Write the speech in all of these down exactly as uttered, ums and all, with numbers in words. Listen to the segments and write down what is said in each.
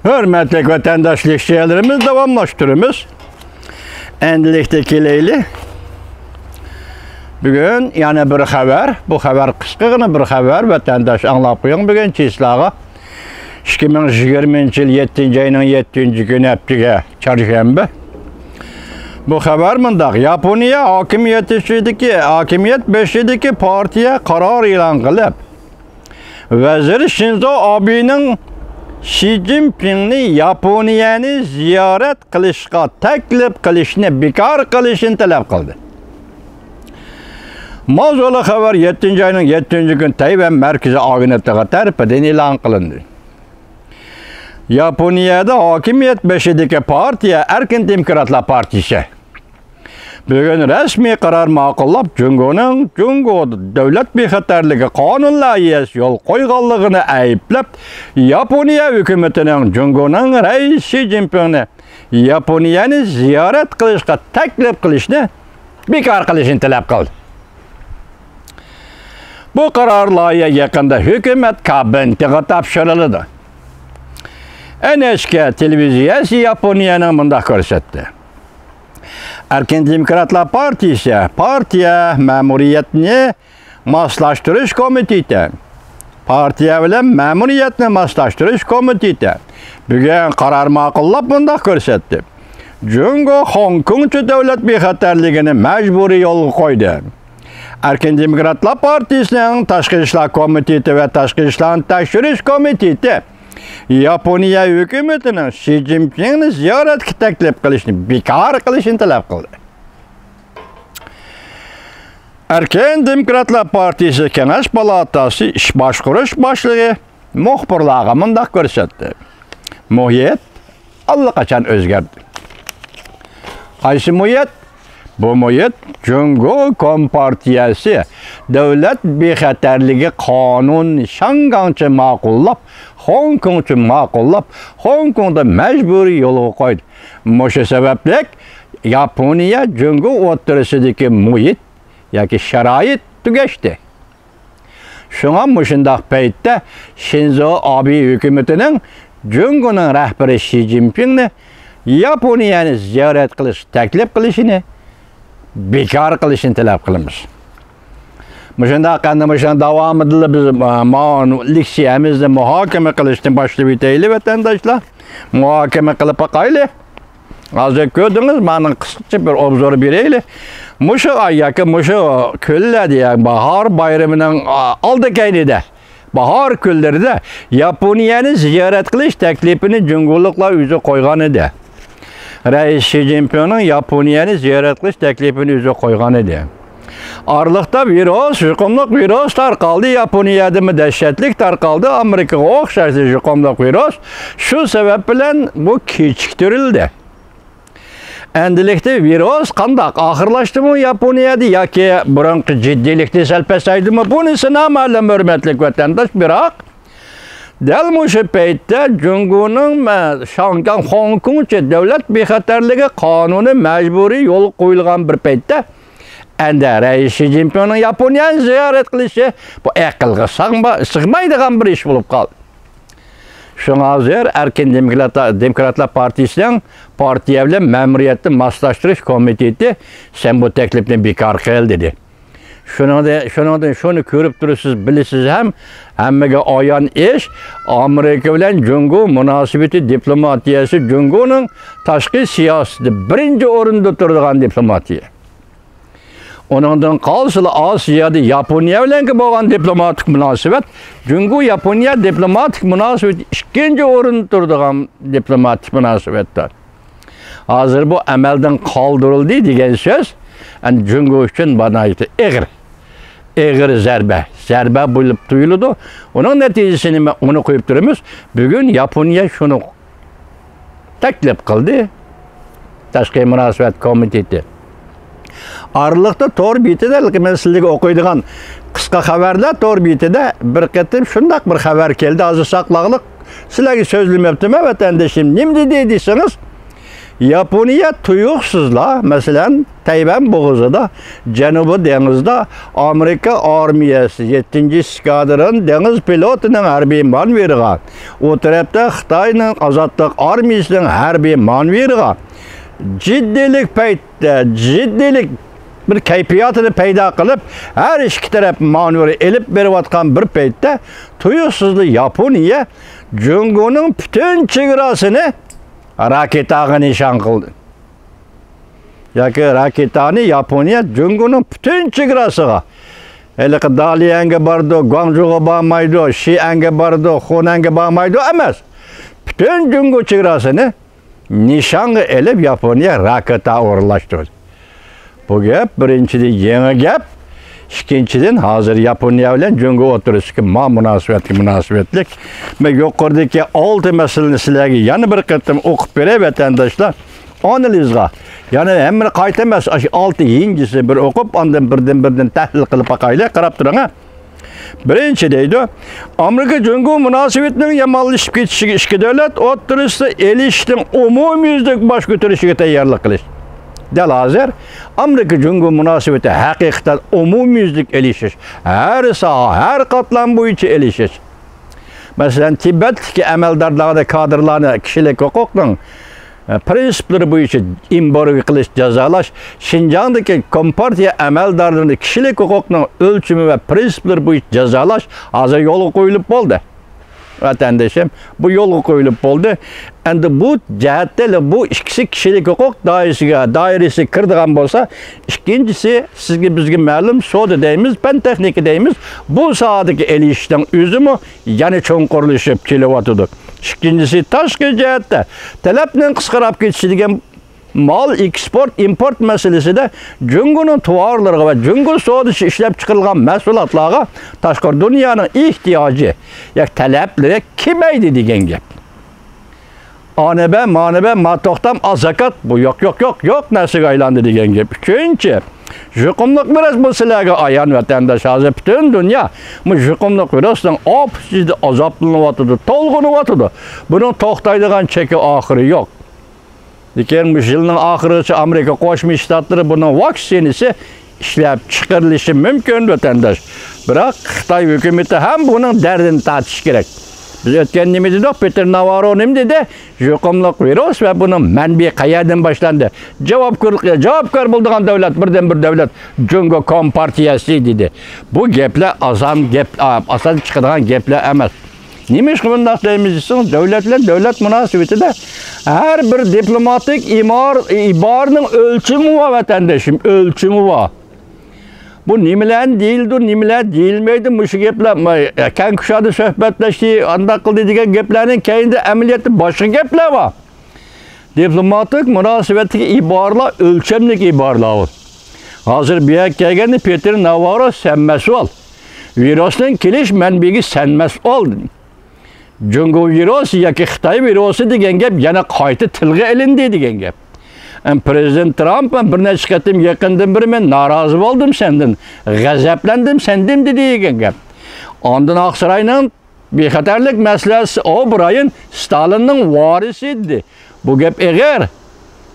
ھۆرمەتلىك ۋەتەنداش، لېكسىيەلىرىمىز داۋاملاشتۇرىمىز. ئەمدىلىكتە كېلەيلى. بۈگۈن يەنە بىر خەۋەر. بۇ خەۋەر قىسقىغىنە بىر خەۋەر، ۋەتەنداش ئاڭلاپ قويۇڭ بۈگۈن چىسلاغا. ئىككى مىڭ يىگىرمىنچى يىل يەتتىنچى ئاينىڭ يەتتىنچى كۈنى، ھەپتىگە، چارشەنبە. بۇ خەۋەر مۇنداق: ياپونىيە ھاكىمىيەت ئىچىدىكى، ھاكىمىيەت بېشىدىكى پارتىيە قارار ئېلان قىلىپ، ۋەزىر شىنزو ئابېنىڭ شى جىنپىڭنى ياپونىيەنى زىيارەت قىلىشقا تەكلىپ قىلىشنى بىكار قىلىشىنى تەلەپ قىلدى. ماۋزۇلۇق خەۋەر يەتتىنچى ئاينىڭ يەتتىنچى كۈنى تەيۋەن مەركىزىي ئاگېنتلىقى تەرىپىدىن ئېلان قىلىندى. ياپونىيەدە ھاكىمىيەت بېشىدىكى پارتىيە ئەركىن دېموكراتلار پارتىيىسى بۈگۈن رەسمىي قارار ماقۇللاپ، جۇڭگونىڭ جۇڭگو دۆلەت بىخەتەرلىكى قانۇن لايىھەسى يول قويغانلىقىنى ئەيىبلەپ، ياپونىيە ھۆكۈمىتىنىڭ جۇڭگونىڭ رەئىسى شى جىنپىڭنى ياپونىيەنى زىيارەت قىلىشقا تەكلىپ قىلىشنى بىكار قىلىشنى تەلەپ قىلدى. بۇ قارار لايىھە يېقىندا ھۆكۈمەت كابىنېتىغا تاپشۇرۇلىدۇ. ئېن ئېچ كې تېلېۋىزىيەسى ياپونىيەنىڭ مۇنداق كۆرسەتتى. ئەركىن دېموكراتلار پارتىيىسى، پارتىيە مەمۇرىيەتنى ماسلاشتۇرۇش كومىتېتى، پارتىيە بىلەن مەمۇرىيەتنى ماسلاشتۇرۇش كومىتېتى بۈگۈن قارار ماقۇللاپ مۇنداق كۆرسەتتى: جۇڭگو خوڭكوڭچە دۆلەت بىخەتەرلىكىنى مەجبۇرىي يولغا قويدى. ئەركىن دېموكراتلار پارتىيىسىنىڭ تاشقى ئىشلار كومىتېتى ۋە تاشقى ئىشلارنى تەكشۈرۈش كومىتېتى ياپونىيە ھۆكۈمىتىنىڭ شى جىنپىڭنى زىيارەتكە تەكلىپ قىلىشنى بىكار قىلىشنى تەلەپ قىلدى. ئەركىن دېموكراتلار پارتىيىسى كېڭەش پالاتاسى ئىش باشقۇرۇش باشلىقى مۇخبىرلارغا مۇنداق كۆرسەتتى: مۇھىت ئاللىقاچان ئۆزگەردى. قايسى مۇھىت؟ بۇ مۇھىت جۇڭگو كومپارتىيەسى دۆلەت بىخەتەرلىكى قانۇنىنى شاڭگاڭچە ماقۇللاپ، خوڭكوڭچە ماقۇللاپ، خوڭكوڭدا مەجبۇرىي يولغا قويدى. مۇشۇ سەۋەبلىك ياپونىيە جۇڭگو ئوتتۇرىسىدىكى مۇھىت ياكى شارائىت تۈگەشتى. شۇڭا مۇشۇنداق پەيتتە شىنزو ئابې ھۆكۈمىتىنىڭ جۇڭگونىڭ رەھبىرى شى جىنپىڭنى ياپونىيەنى زىيارەت قىلىشقا تەكلىپ قىلىشىنى بىكار قىلىشىنى تەلەپ قىلىمىز. مۇشۇنداق ئەمدى مۇشۇنىڭ داۋامىدىلا بىز، ئا، ماۋۇ لېكسىيەمىزنى مۇھاكىمە قىلىشتىن باشلىۋېتەيلى، ۋەتەنداشلار. مۇھاكىمە قىلىپ باقايلى. ھازىر كۆردىڭىز، مانا قىسقىچە بىر ئوبزور بېرەيلى. مۇشۇ ئاي ياكى مۇشۇ كۈنلەردە، يەنى باھار بايرىمىنىڭ، ئا، ئالدى كەينىدە، باھار كۈنلىرىدە ياپونىيەنى زىيارەت قىلىش تەكلىپىنى جۇڭگولۇقلار ئۆزى قويغان ئىدى. رەئىس شى جىنپىڭنىڭ ياپونىيەنى زىيارەت قىلىش تەكلىپىنى ئۆزى قويغان ئىدى. ئارىلىقتا ۋىرۇس، يۇقۇملۇق ۋىرۇس تارقالدى. ياپونىيەدىمۇ دەھشەتلىك تارقالدى. ئامېرىكىغا ئوخشاش يۇقۇملۇق ۋىرۇس. شۇ سەۋەب بىلەن بۇ كېچىكتۈرۈلدى. ئەمدىلىكتە ۋىرۇس قانداق، ئاخىرلاشتىمۇ ياپونىيەدە ياكى بۇرۇنقى جىددىيلىكتىن سەل پەسەيدىمۇ؟ بۇنىسى نامەلۇم، ھۆرمەتلىك ۋەتەنداش. بىراق، دەل مۇشۇ پەيتتە جۇڭگونىڭ، مە-، شاڭگاڭ، خوڭكوڭچە دۆلەت بىخەتەرلىكى قانۇنى مەجبۇرىي يولغا قويۇلغان بىر پەيتتە، ئەندى رەئىس شى جىنپىڭنىڭ ياپونىيەنى زىيارەت قىلىشى، بۇ ئەقىلگە سىغما-، سىغمايدىغان بىر ئىش بولۇپ قالدى. شۇڭا ھازىر ئەركىن دېموكرات-، دېموكراتلار پارتىيىسىنىڭ پارتىيە بىلەن مەمۇرىيەتنى ماسلاشتۇرۇش كومىتېتى، سەن بۇ تەكلىپنى بىكار قىل، دېدى. شۇنىڭدىن، شۇنىڭدىن شۇنى كۆرۈپ تۇرىسىز، بىلىسىز ھەم، ھەممىگە ئايان ئىش، ئامېرىكا بىلەن جۇڭگو مۇناسىۋىتى، دىپلوماتىيەسى جۇڭگونىڭ تاشقى سىياسىتىدە بىرىنچى ئورۇندا تۇرىدىغان دىپلوماتىيە. ئۇنىڭدىن قالسىلا ئاسىيادا ياپونىيە بىلەنكى بولغان دىپلوماتىك مۇناسىۋەت، جۇڭگو ياپونىيە دىپلوماتىك مۇناسىۋىتى ئىككىنچى ئورۇندا تۇرىدىغان دىپلوماتىك مۇناسىۋەتتۇر. ھازىر بۇ ئەمەلدىن قالدۇرۇلدى دېگەن سۆز، ئەمدى جۇڭگو ئۈچۈن بۇ ناھايىتى ئېغىر، ئېغىر زەربە، زەربە بولۇپ تۇيۇلىدۇ. ئۇنىڭ نەتىجىسىنى مە-، ئۇنى قويۇپ تۇرىمىز. بۈگۈن ياپونىيە شۇنى تەكلىپ قىلدى تاشقى مۇناسىۋەت كومىتېتى. ئارىلىقتا تور بېتىدە، مەن سىلەرگە ئوقۇيدىغان قىسقا خەۋەرلەر تور بېتىدە بىر قېتىم شۇنداق بىر خەۋەر كەلدى. ھازىر ساقلاغلىق، سىلەرگە سۆزلىمەپتىمەن، ۋەتەندىشىم. نېمە دېدى دېسىڭىز، ياپونىيە تۇيۇقسىزلا، مەسىلەن، تەيۋەن بوغۇزىدا، جەنۇبىي دېڭىزدا ئامېرىكا ئارمىيەسى يەتتىنچى ئېسكادرون دېڭىز فلوتىنىڭ ھەربىي مانېۋىرىغا، ئۇ تەرەپتە خىتاينىڭ ئازادلىق ئارمىيەسىنىڭ ھەربىي مانېۋىرىغا جىددىيلىك پەيتتە، جىددىيلىك بىر كەيپىياتىنى پەيدا قىلىپ، ھەر ئىككى تەرەپ مانېۋىر ئېلىپ بېرىۋاتقان بىر پەيتتە، تۇيۇقسىزلا ياپونىيە جۇڭگونىڭ پۈتۈن چېگراسىنى راكېتاغا نىشان قىلدى. ياكى راكېتانى ياپونىيە جۇڭگونىڭ پۈتۈن چېگراسىغا، ھېلىقى داليەنگە بارىدۇ، گۇاڭجۇغا بارمايدۇ، شىئەنگە بارىدۇ، خۇنەنگە بارمايدۇ ئەمەس. پۈتۈن جۇڭگو چېگراسىنى نىشانغا ئېلىپ ياپونىيە راكېتا ئورۇنلاشتۇردى. بۇ گەپ بىرىنچىدىن يېڭى گەپ. ئىككىنچىدىن، ھازىر ياپونىيە بىلەن جۇڭگو ئوتتۇرىسىدىكى ما مۇناسىۋەتكە مۇناسىۋەتلىك. مەن يۇقىرىدىكى ئالتە مەسىلىنى سىلەرگە يەنە بىر قېتىم ئوقۇپ بېرەي، ۋەتەنداشلار. ئانالىزغا. يەنە ھەممىنى قايتا ئەمەس، ئاشۇ ئالتە يىنجىسىنى بىر ئوقۇپ، ئاندىن بىردىن-بىردىن تەھلىل قىلىپ باقايلى، قاراپ تۇرۇڭ، ھە. بىرىنچى دەيدۇ، ئامېرىكا جۇڭگو مۇناسىۋىتىنىڭ يامانلىشىپ كېتىشىگە ئىككى دۆلەت ئوتتۇرىسىدا ئېلىشىشنىڭ ئومۇميۈزلۈك باش كۆتۈرۈشىگە تەييارلىق قىلىش. دەل ھازىر ئامېرىكا جۇڭگو مۇناسىۋىتى ھەقىقەتەن ئومۇميۈزلۈك ئېلىشىش، ھەر ساھە، ھەر قاتلام بويىچە ئېلىشىش. مەسىلەن، تىبەتتىكى ئەمەلدارلارنى، كادىرلارنى كىشىلىك ھوقۇقنىڭ، ئە، پىرىنسىپلىرى بويىچە ئېمبارگو قىلىش، جازالاش، شىنجاڭدىكى كومپارتىيە ئەمەلدارلىرىنى كىشىلىك ھوقۇقنىڭ ئۆلچىمى ۋە پىرىنسىپلىرى بويىچە جازالاش ھازىر يولغا قويۇلۇپ بولدى. ۋەتەندىشىم، بۇ يولغا قويۇلۇپ بولدى. ئەمدى بۇ جەھەتتە بۇ ئىككىسى كىشىلىك ھوقۇق دائىرىسىگە، دائىرىسىگە كىرىدىغان بولسا، ئىككىنچىسى، سىزگە، بىزگە مەلۇم، سودا دەيمىز، پەن تېخنىكا دەيمىز، بۇ ساھەدىكى ئېلىشىشنىڭ ئۆزىمۇ يەنە چوڭقۇرلىشىپ كېلىۋاتىدۇ. ئىككىنچىسى، تاشقى جەھەتتە تەلەپنىڭ قىسقىراپ كېتىشى دېگەن مال ئېكسپورت، ئىمپورت مەسىلىسىدە جۇڭگونىڭ تاۋارلىرىغا ۋە جۇڭگو سودىسى ئىشلەپچىقىرىلغان مەھسۇلاتلارغا تاشقى دۇنيانىڭ ئېھتىياجى ياكى تەلەپلىرى كېمەيدى دېگەن گەپ. ئانى بە، مانى بە، ما توختام، ئاز زاكات، بۇ يوق، يوق، يوق، يوق نەرسىگە ئايلاندى دېگەن گەپ. ئۈچىنچى، يۇقۇملۇق ۋىرۇس بۇ سىلەرگە ئايان، ۋەتەنداش. ھازىر پۈتۈن دۇنيا بۇ يۇقۇملۇق ۋىرۇسنىڭ ئاپىتىدە ئازابلىنىۋاتىدۇ، تولغىنىۋاتىدۇ. بۇنىڭ توختايدىغان چېكى، ئاخىرى يوق. لېكىن مۇشۇ يىلنىڭ ئاخىرىغىچە ئامېرىكا قوشما شتاتلىرى بۇنىڭ ۋاكسىنىسى ئىشلەپ چىقىرىلىشى مۇمكىن، ۋەتەنداش. بىراق خىتاي ھۆكۈمىتى ھەم بۇنىڭ دەردىنى تارتىشى كېرەك. بىز ئۆتكەن نېمە دېدۇق؟ پېتېر ناۋاررو نېمە دېدى؟ يۇقۇملۇق ۋىرۇس ۋە بۇنىڭ مەنبىيى قەيەردىن باشلاندى؟ جاۋابكارلىق، جاۋابكار بولىدىغان دۆلەت، بىردىن بىر دۆلەت، جۇڭگو كومپارتىيەسى دېدى. بۇ گەپلەر ئاسان گەپ، ئاسان چىقىدىغان گەپلەر ئەمەس. نېمىشقا بۇنداق دەيمىز دېسىڭىز، دۆلەت بىلەن دۆلەت مۇناسىۋىتىدە ھەر بىر دىپلوماتىك ئىمار-، ئىبارىنىڭ ئۆلچىمى بار، ۋەتەندىشىم، ئۆلچىمى بار. بۇ نېمىلەرنى دېيىلىدۇ، نېمىلەر دېيىلمەيدۇ، مۇشۇ گەپلەر، ما-، كەڭ كۇشادە سۆھبەتلەشتى، ئانداق قىلدى دېگەن گەپلەرنىڭ كەينىدە ئەمەلىيەتتە باشقا گەپلەر بار. دىپلوماتىك مۇناسىۋەتتىكى ئىبارىلەر ئۆلچەملىك ئىبارىلار. ھازىر بۇ يەرگە كەلگەندە پېتېر ناۋاررو سەن مەسئۇل. ۋىرۇسنىڭ كېلىش مەنبىيىگە سەن مەسئۇل. جۇڭگو ۋىرۇسى ياكى خىتاي ۋىرۇسى دېگەن گەپ يەنە قايتا تىلغا ئېلىندى دېگەن گەپ. ئەم، پرېزىدېنت ترامپ بىر نەچچە قېتىم يېقىندىن بېرى مەن نارازى بولدۇم سەندىن، غەزەپلەندىم سەندىن دېدى دېگەن گەپ. ئاندىن ئاقساراينىڭ بىخەتەرلىك مەسىلىسى ئوبراين ستالىننىڭ ۋارىسى دېدى. بۇ گەپ ئېغىر.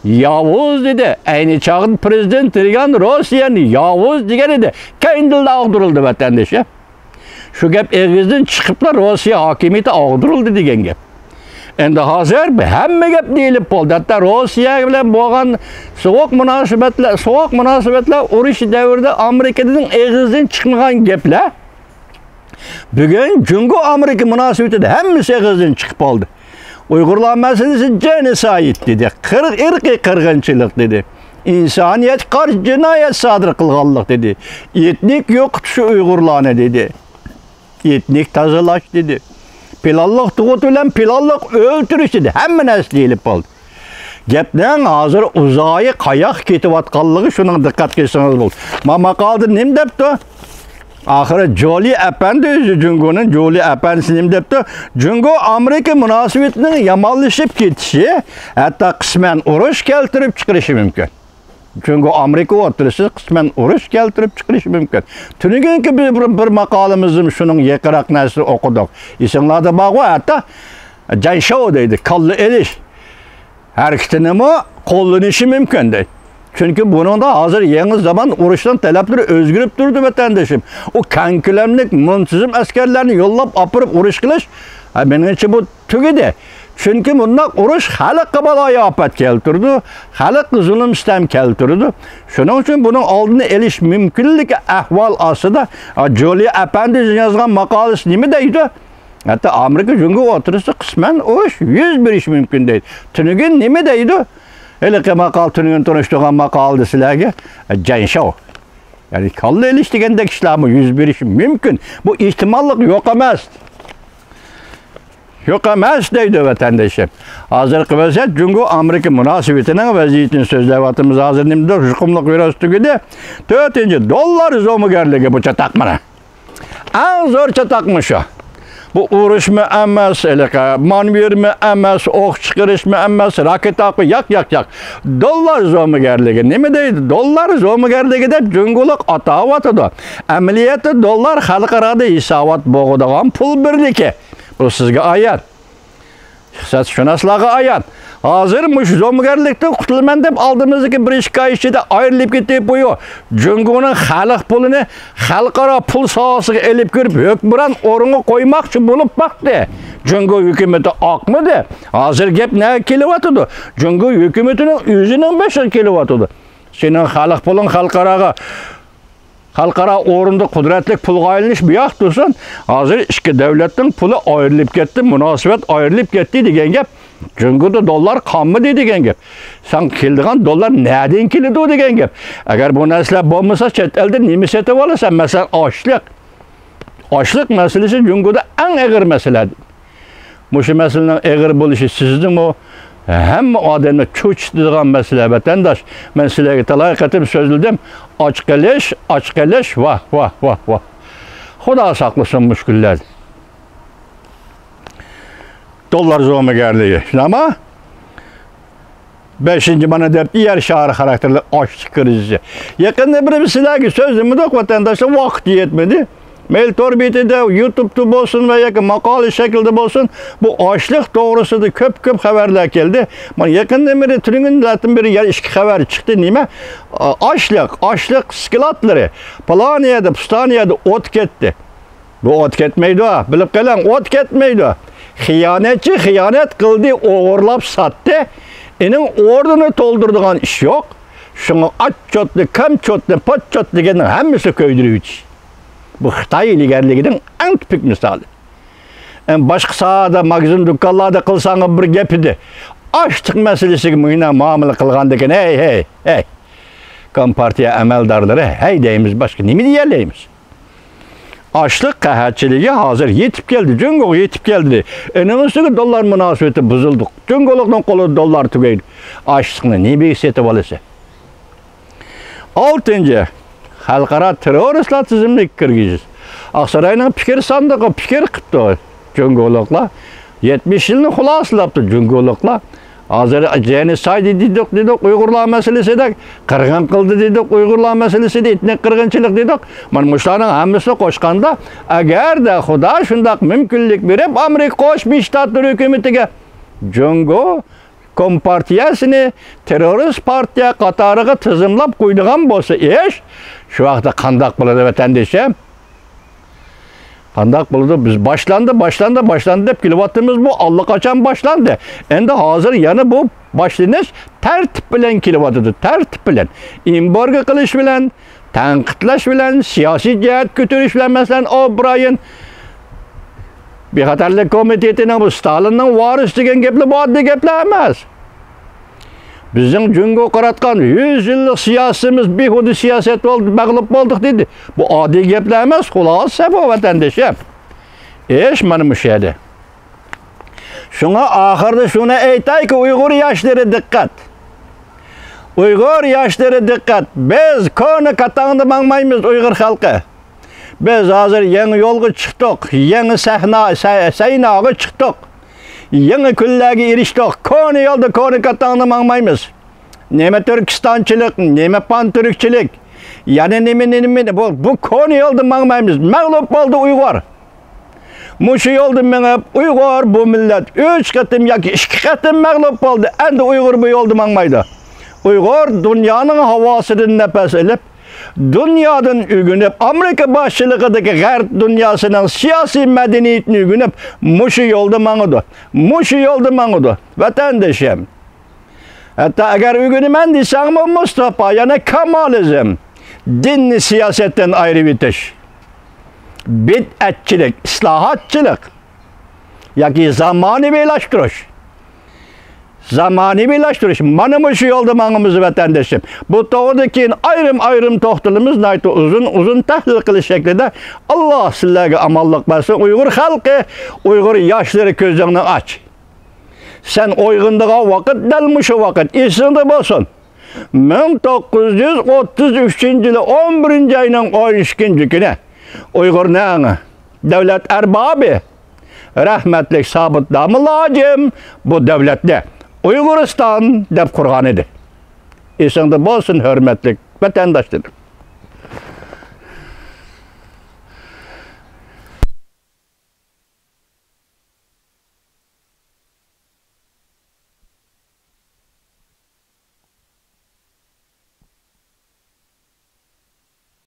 ياۋۇز دېدى. ئەينى چاغدا پرېزىدېنت رېگان روسىيەنى ياۋۇز دېگەن ئىدى. كەينىدىنلا ئاغدۇرۇلدى ۋەتەندىشى. شۇ گەپ ئېغىزدىن چىقىپلا روسىيە ھاكىمىيىتى ئاغدۇرۇلدى دېگەن گەپ. ئەمدى ھازىر ھەممە گەپ دېيىلىپ بولدى. ھەتتا روسىيە بىلەن بولغان سوغۇق مۇناسىۋەتلەر، سوغۇق مۇناسىۋەتلەر ئۇرۇشى دەۋرىدە ئامېرىكىنىڭ ئېغىزدىن چىقمىغان گەپلەر بۈگۈن جۇڭگو ئامېرىكا مۇناسىۋىتىدە ھەممىسى ئېغىزدىن چىقىپ قالدى. ئۇيغۇرلار مەسىلىسى جېنوسايد دېدى، قىر-، ئىرقىي قىرغىنچىلىق دېدى. ئىنسانىيەتكە قارشى جىنايەت سادىر قىلغانلىق دېدى. ئېتنىك يوقىتىش ئۇيغۇرلارنى دېدى. ئېتنىك تازىلاش دېدى. پىلانلىق تۇغۇت بىلەن پىلانلىق ئۆلتۈرۈش دېدى. ھەممە نەرسە دېيىلىپ قالدى. گەپنىڭ ھازىر ئۇزايى قاياققا كېتىۋاتقانلىقى شۇنىڭ دىققەت قىلسىڭىز بولىدۇ. ما ماقالىدا نېمە دەپتۇ؟ ئاخىرى جولى ئەپەندى ئۆزى جۇڭگونىڭ جولى ئەپەندىسى نېمە دەپتۇ؟ جۇڭگو ئامېرىكا مۇناسىۋىتىنىڭ يامانلىشىپ كېتىشى ھەتتا قىسمەن ئۇرۇش كەلتۈرۈپ چىقىرىشى مۇمكىن. جۇڭگو ئامېرىكا ئوتتۇرىسىدا قىسمەن ئۇرۇش كەلتۈرۈپ چىقىرىشى مۇمكىن. تۈنۈگۈنكى بىر، بىر، بىر ماقالىمىزدىمۇ شۇنىڭ يېقىنراق نەرسىنى ئوقۇدۇق. ئېسىڭلاردا بارغۇ، ھەتتا جەنشاۋ دەيدۇ، كاللا ئېلىش. ھەرىكىتىنىمۇ قوللىنىشى مۇمكىن دەيدۇ. چۈنكى بۇنىڭدا ھازىر يېڭى زامان ئۇرۇشنىڭ تەلەپلىرى ئۆزگىرىپ تۇرىدۇ، ۋەتەندىشىم. ئۇ كەڭ كۆلەملىك مۇنتىزىم ئەسكەرلەرنى يوللاپ ئاپىرىپ ئۇرۇش قىلىش، ھە، مېنىڭچە بۇ تۈگىدى. چۈنكى بۇنداق ئۇرۇش خەلققە بالايىئاپەت كەلتۈرىدۇ، خەلققە زۇلۇم-سىتەم كەلتۈرىدۇ. شۇنىڭ ئۈچۈن بۇنىڭ ئالدىنى ئېلىش مۇمكىنلىكى ئەھۋال ئاستىدا، ھە، جولىي ئەپەندى يازغان ماقالىسى نېمە دەيدۇ؟ ھەتتا ئامېرىكا جۇڭگو ئوتتۇرىسىدا قىسمەن ئۇرۇش يۈز بېرىشى مۇمكىن دەيدۇ. تۈنۈگۈن نېمە دەيدۇ؟ ھېلىقى ماقالە، تۈنۈگۈن تونۇشتۇرغان ماقالىدە سىلەرگە، جەنشاۋ. يەنى كاللا ئېلىش دېگەندەك ئىشلارمۇ يۈز بېرىشى مۇمكىن. بۇ ئېھتىماللىق يوق ئەمەس. يوق ئەمەس دەيدۇ ۋەتەندىشىم. ھازىرقى ۋەزىيەت جۇڭگو ئامېرىكا مۇناسىۋىتىنىڭ ۋەزىيىتىنى سۆزلەۋاتىمىز. ھازىر نېمىدۇر يۇقۇملۇق ۋىرۇس تۈگىدى. تۆتىنچى، دوللار زومىگەرلىكى بۇ چاتاق مانا. ئەڭ زور چاتاقمۇ شۇ. بۇ ئۇرۇشمۇ ئەمەس، ھېلىقى مانېۋىرمۇ ئەمەس، ئوق چىقىرىشمۇ ئەمەس، راكېتا، ياق، ياق، ياق. دوللار زومىگەرلىكى. نېمە دەيدۇ؟ دوللار زومىگەرلىكى دەپ جۇڭگولۇق ئاتاۋاتىدۇ. ئەمەلىيەتتە دوللار خەلقئارادا ھېسابات بولىدىغان پۇل بىرلىكى. بۇ سىزگە ئايان. ئىقتىسادشۇناسلارغا ئايان. ھازىر مۇشۇ زومىگەرلىكتىن قۇتۇلىمەن دەپ ئالدىمىزدىكى بىر ئىككى ئاي ئىچىدە ئايرىلىپ كېتىپ قويۇ. جۇڭگونىڭ خەلق پۇلىنى خەلقئارا پۇل ساھەسىگە ئېلىپ كىرىپ، ھۆكۈمران ئورۇنغا قويماقچى بولۇپ باقتى. جۇڭگو ھۆكۈمىتى ئاقمىدى. ھازىر گەپ نەگە كېلىۋاتىدۇ؟ جۇڭگو ھۆكۈمىتىنىڭ ئۆزىنىڭ بېشىغا كېلىۋاتىدۇ. سېنىڭ خەلق پۇلۇڭ خەلقئاراغا خەلقئارا ئورۇندا قۇدرەتلىك پۇلغا ئايلىنىش بۇ ياق تۇرسۇن، ھازىر ئىككى دۆلەتنىڭ پۇلى ئايرىلىپ كەتتى، مۇناسىۋەت ئايرىلىپ كەتتى دېگەن گەپ. جۇڭگودا دوللار قالمىدى دېگەن گەپ. ساڭا كېلىدىغان دوللار نەدىن كېلىدۇ دېگەن گەپ. ئەگەر بۇ نەرسىلەر بولمىسا، چەت ئەلدە نېمە سېتىۋالىسەن؟ مەسىلەن، ئاشلىق. ئاشلىق مەسىلىسى جۇڭگودا ئەڭ ئېغىر مەسىلە. مۇشۇ مەسىلىنىڭ ئېغىر بولۇشى سىزنىمۇ، ھەممە ئادەمنى چۆچۈتىدىغان مەسىلە، ۋەتەنداش. مەن سىلەرگە تالاي قېتىم سۆزلىدىم. ئاچ قېلىش، ئاچ قېلىش، ۋاھ، ۋاھ، ۋاھ، ۋاھ. خۇدا ساقلىسۇن مۇشۇ كۈنلەردىن. دوللار زومىگەرلىكى. شۇنداقمۇ؟ بەشىنچى مانا دەپتۇ، يەر شارى خاراكتېرلىك ئاشلىق كىرىزىسى. يېقىندا بىر بىز سىلەرگە سۆزلىمىدۇق، ۋەتەنداشلار، ۋاقىت يەتمىدى. مەيلى تور بېتىدە، يۇتۇبتا بولسۇن ۋە ياكى ماقالە شەكلىدە بولسۇن، بۇ ئاشلىق توغرىسىدا كۆپ-كۆپ خەۋەرلەر كەلدى. مانا يېقىندىن بېرى، تۈنۈگۈندىن بېرى يەنە ئىككى خەۋەر چىقتى. نېمە؟ ئاشلىق، ئاشلىق سكلادلىرى پالان يەردە، پۇستان يەردە ئوت كەتتى. بۇ ئوت كەتمەيدۇ، بىلىپ قېلىڭ، ئوت كەتمەيدۇ. خىيانەتچى خىيانەت قىلدى، ئوغرىلاپ ساتتى. ئېنىڭ ئورنىنى تولدۇرىدىغان ئىش يوق. شۇڭا ئاچچوتنى، كامچوتنى، پاچچوت دېگەننىڭ ھەممىسى كۆيدۈرۈۋېتىش. بۇ خىتاي ھىيلىگەرلىكىنىڭ ئەڭ تىپىك مىسالى. ئەمما باشقا ساھەدە، ماگىزىن، دۇكانلاردا قىلساڭ بىر گەپ ئىدى. ئاشلىق مەسىلىسىگە مۇشۇنداق مۇئامىلە قىلغاندىكىن، ھەي، ھەي، ھەي. كومپارتىيە ئەمەلدارلىرى، ھەي دەيمىز، باشقا نېمە دېيەلەيمىز؟ ئاشلىق قەھەتچىلىكى ھازىر يېتىپ كەلدى، جۇڭگوغا يېتىپ كەلدى. ئېنىڭ ئۈستىگە دوللار مۇناسىۋىتى بۇزۇلدى. جۇڭگولۇقنىڭ قولىدا دوللار تۈگەيدۇ. ئاشلىقنى نېمىگە سېتىۋالىسەن؟ ئالتىنچى، خەلقئارا تېررورىستلار تىزىملىكىگە كىرگۈزۈش. ئاقساراينىڭ پىكىر ساندۇقى پىكىر قىپتۇ جۇڭگولۇقلار. يەتمىش يىلنى خۇلاسىلاپتۇ جۇڭگولۇقلار. ھازىر جېنوسايد دېدۇق، دېدۇق ئۇيغۇرلار مەسىلىسىدە، قىرغىن قىلدى دېدۇق ئۇيغۇرلار مەسىلىسىدە، ئېتنىك قىرغىنچىلىق دېدۇق. مانا مۇشۇلارنىڭ ھەممىسىنى قوشقاندا، ئەگەردە خۇدا شۇنداق مۇمكىنلىك بېرىپ، ئامېرىكا قوشما شتاتلىرى ھۆكۈمىتىگە جۇڭگو كومپارتىيەسىنى تېررورىست پارتىيە قاتارىغا تىزىملاپ قويىدىغان بولسا ئىش، شۇ ۋاقىتتا قانداق بولىدۇ، ۋەتەندىشىم؟ قانداق بولىدۇ؟ بىز باشلاندى، باشلاندى، باشلاندى دەپ كېلىۋاتىمىز. بۇ ئاللىقاچان باشلاندى. ئەمدى ھازىر يەنە بۇ باشلىنىش تەرتىپ بىلەن كېلىۋاتىدۇ، تەرتىپ بىلەن. ئېمبارگو قىلىش بىلەن، تەنقىدلەش بىلەن، سىياسىي جەھەت كۆتۈرۈش بىلەن، مەسىلەن، ئوبرايېن، بىخەتەرلىك كومىتېتىنىڭ، بۇ ستالىننىڭ ۋارىسى دېگەن گەپلەر، بۇ ئاددىي گەپلەر ئەمەس. بىزنىڭ جۇڭگوغا قاراتقان يۈز يىللىق سىياسىتىمىز بىھۇدە سىياسەت بولدى، مەغلۇپ بولدۇق دېدى. بۇ ئاددىي گەپلەر ئەمەس، خۇلاسە بۇ، ۋەتەندىشىم. ئىش مانا مۇشۇ يەردە. شۇڭا ئاخىرىدا شۇنى ئېيتايكى، ئۇيغۇر ياشلىرى دىققەت! ئۇيغۇر ياشلىرى دىققەت! بىز كونا كاتاڭدا ماڭمايمىز، ئۇيغۇر خەلقى. بىز ھازىر يېڭى يولغا چىقتۇق، يېڭى سەھنا، سە-، سەيناغا چىقتۇق. يېڭى كۈنلەرگە ئېرىشتۇق. كونا يولدا، كونا كاتاڭدا ماڭمايمىز. نېمە تۈركىستانچىلىق، نېمە پانتۈركچىلىك، يەنە نېمە، نېمە، بۇ، بۇ كونا يولدا ماڭمايمىز. مەغلۇپ بولدى ئۇيغۇر. مۇشۇ يولدا مېڭىپ، ئۇيغۇر بۇ مىللەت ئۈچ قېتىم ياكى ئىككى قېتىم مەغلۇپ بولدى. ئەمدى ئۇيغۇر بۇ يولدا ماڭمايدۇ. ئۇيغۇر دۇنيانىڭ ھاۋاسىدىن نەپەس ئېلىپ، دۇنيادىن ئۆگىنىپ، ئامېرىكا باشچىلىقىدىكى غەرب دۇنياسىنىڭ سىياسىي مەدەنىيىتىنى ئۆگىنىپ، مۇشۇ يولدا ماڭىدۇ. مۇشۇ يولدا ماڭىدۇ. ۋەتەندىشىم، ھەتتا ئەگەر ئۆگىنىمەن دېسەڭمۇ، مۇستاپا، يەنى كامالىزم، دىننى سىياسەتتىن ئايرىۋېتىش، بىدئەتچىلىك، ئىسلاھاتچىلىق ياكى زامانىۋىلاشتۇرۇش. زامانىۋىلاشتۇرۇش. مانا مۇشۇ يولدا ماڭىمىز، ۋەتەندىشىم. بۇ توغرىدا كېيىن ئايرىم-ئايرىم توختىلىمىز، ناھايىتى ئۇزۇن-ئۇزۇن تەھلىل قىلىش شەكلىدە. ئاللا سىلەرگە ئامانلىق بەرسۇن. ئۇيغۇر خەلقى، ئۇيغۇر ياشلىرى، كۆزۈڭنى ئاچ. سەن ئويغىنىدىغان ۋاقىت دەل مۇشۇ ۋاقىت. ئېسىڭدە بولسۇن. مىڭ توققۇز يۈز ئوتتۇز ئۈچىنچى يىلى ئون بىرىنچى ئاينىڭ ئون ئىككىنچى كۈنى ئۇيغۇرنىڭ دۆلەت ئەربابى رەھمەتلىك سابىت داموللا ھاجىم بۇ دۆلەتنى ئۇيغۇرىستان دەپ قۇرغان ئىدى. ئېسىڭدە بولسۇن، ھۆرمەتلىك ۋەتەنداشلىرىم.